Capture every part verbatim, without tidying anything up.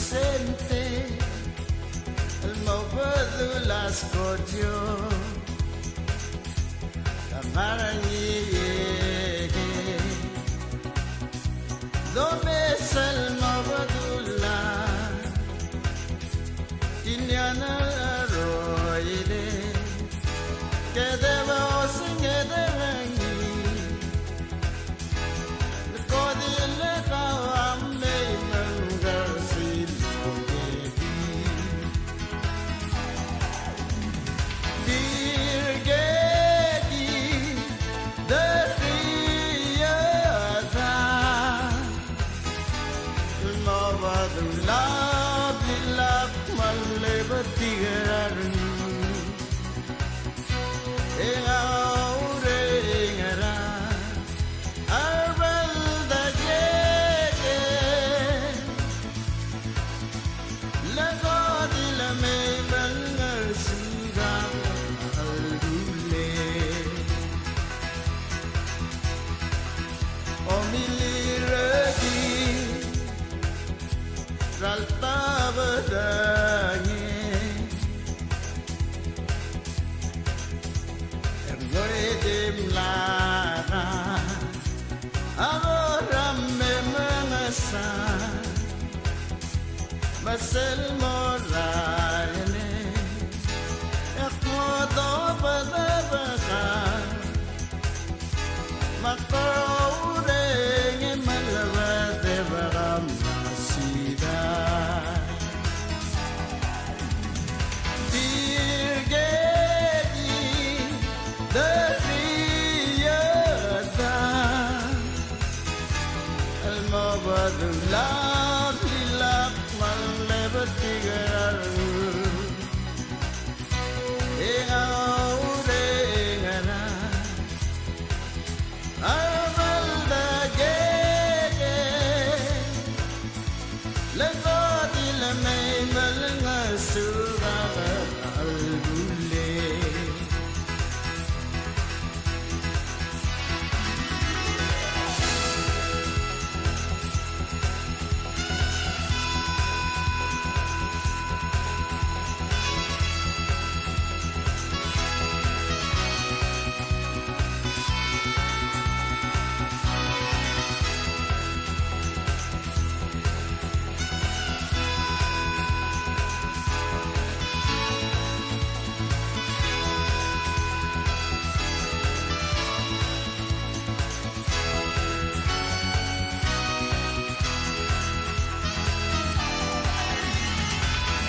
Sente el mo bedul a skojo. Ka ngar er ngii e ke domes el mo bedul a Kinian a roide, kede bo sengked er ngii, le kodi le kau a mei me ng ngersil kedi. Tirke di derriada. Mo bedul a blilak me a lebetik er a rengul. E ng oureng er a rebeldak e ke. Le kodi le mei me ng ngersil a chelbullel. Omiliredi er a ltabedangel. E ng di mlak a kora me mengesang me sel mo er a ene. E ak mo dobedebek a me ak oureng e melebedebek a mla sida. Tirke di derriada el mo bedul a blilak me a lebetik er a rengul. E ng oureng er a rebeldak e ke. Le kodi le mei me ng ngersil a chelbullel.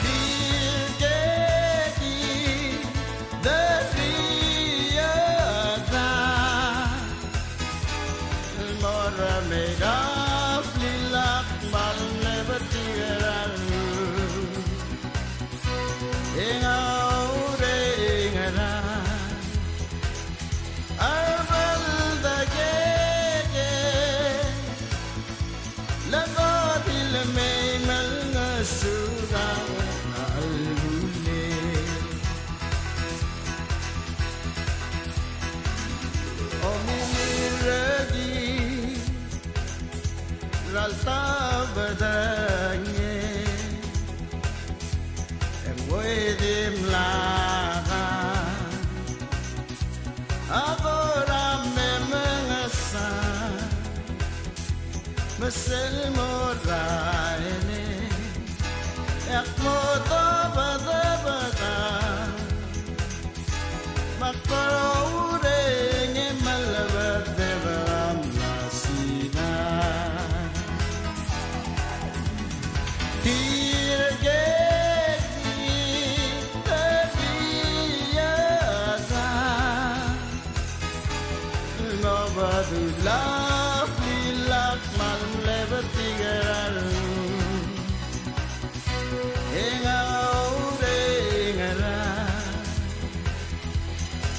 Tirke di derriada el mo er a mei er a blilak me a lebetik er a rengul. E ng oureng er a rebeldak e ke. Le kodi le mei me ng ngersil a chelbullel. Omiliredi er a ltabedangel. E ng di mlak a kora me mengesang me sel mo er a ene. E ak mo dobedebek a me ak oureng e melebedebek a mla sida. Tirke di derriada el mo bedul a blilak me a lebetik er a rengul. E ng oureng er a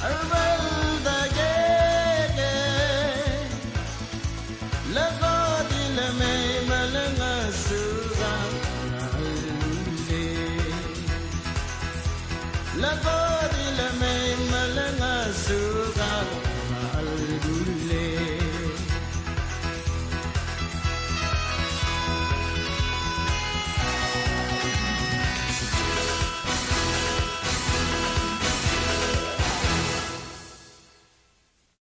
rebeldak e ke. Le kodi le mei me ng ngersil a chelbullel. Le kodi le